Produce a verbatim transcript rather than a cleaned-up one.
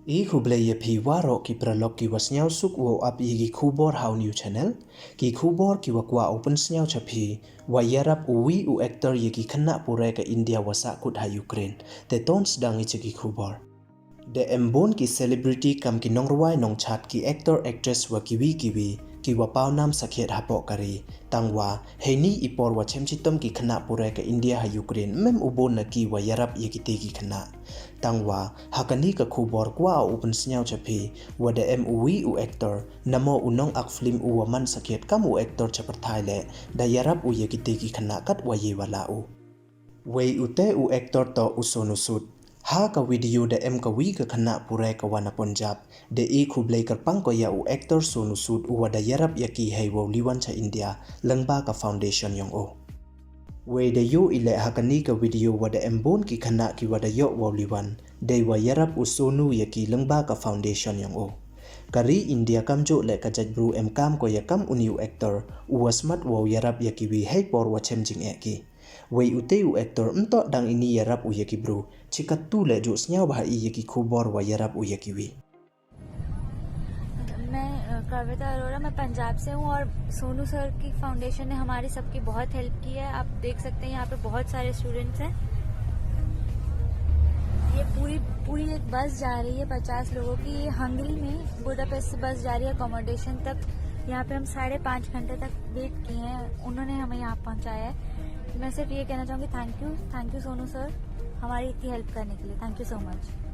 I khublei ya phi waroh ki paralok ki wa sniawsuk wow ap ya ki khubor ha u new channel. Ki khubor ki wa kwah u pynsniaw cha phi, wa yarap u wi u actor ya ki khynnah pure ka India wa sahkut ha Ukraine. Te ton sdang i cha ki khubor. Da em bun ki celebrity kam ki nongrwai nongchat, ki actor actress wa kiwi kiwi, ki wa paw nam sakhiat hapoh ka ri. Tangwa, heini i por wa chem chitom ki khynnah pure ka India ha Ukraine, ym em u bun na ki wa yarap ya kite ki khynnah. Tangwa, ha kani ka khubor kwah u pynsniaw cha phi, wa da em u wi u actor, namo u nong-ak film u wa man sakhiat kam u actor cha pyrthai le, da yarap u ya kite ki khynnah kat wa ye wa lah u. Wei u te u actor toh u Sonu Sood. Ha ka video da em ka wi ka khynnah pure ka wa na Punjab, da i khublei kyrpang ko ya u actor Sonu Sood u wa da yarap ya ki hei wow liwan cha India, lyngba ka foundation yong u. Wei da yoh i le ha kani ka video wa da em bun ki khynnah ki wa da yoh wow liwan, dei wa yarap u Sonu ya ki lyngba ka foundation yong u. Ka ri India kamjooh le ka jaitbru em kam ko ya kam uni u actor, u wa smat wow yarap ya kiwi hei por wa chem jingeh ki. Wei u te u actor ym toh dang ini yarap u ya ki bru, chi katu le jooh sniaw bha i ya ki khubor wa yarap u ya kiwi. मैं अ, कविता अरोड़ा, मैं पंजाब से हूँ और सोनू सर की फाउंडेशन ने हमारी सबकी बहुत हेल्प की है। आप देख सकते हैं यहाँ पे बहुत सारे स्टूडेंट्स हैं। ये पूरी पूरी एक बस जा रही है पचास लोगों की। ये हंगरी में बुडापेस्ट से बस जा रही है अकोमोडेशन तक। यहाँ पे हम साढ़े पाँच घंटे तक वेट किए हैं, उन्होंने हमें यहाँ पहुँचाया है। मैं सिर्फ ये कहना चाहूँगी, thank you, thank you Sonu sir, हमारी इतनी हेल्प करने के लिए। Thank you so much.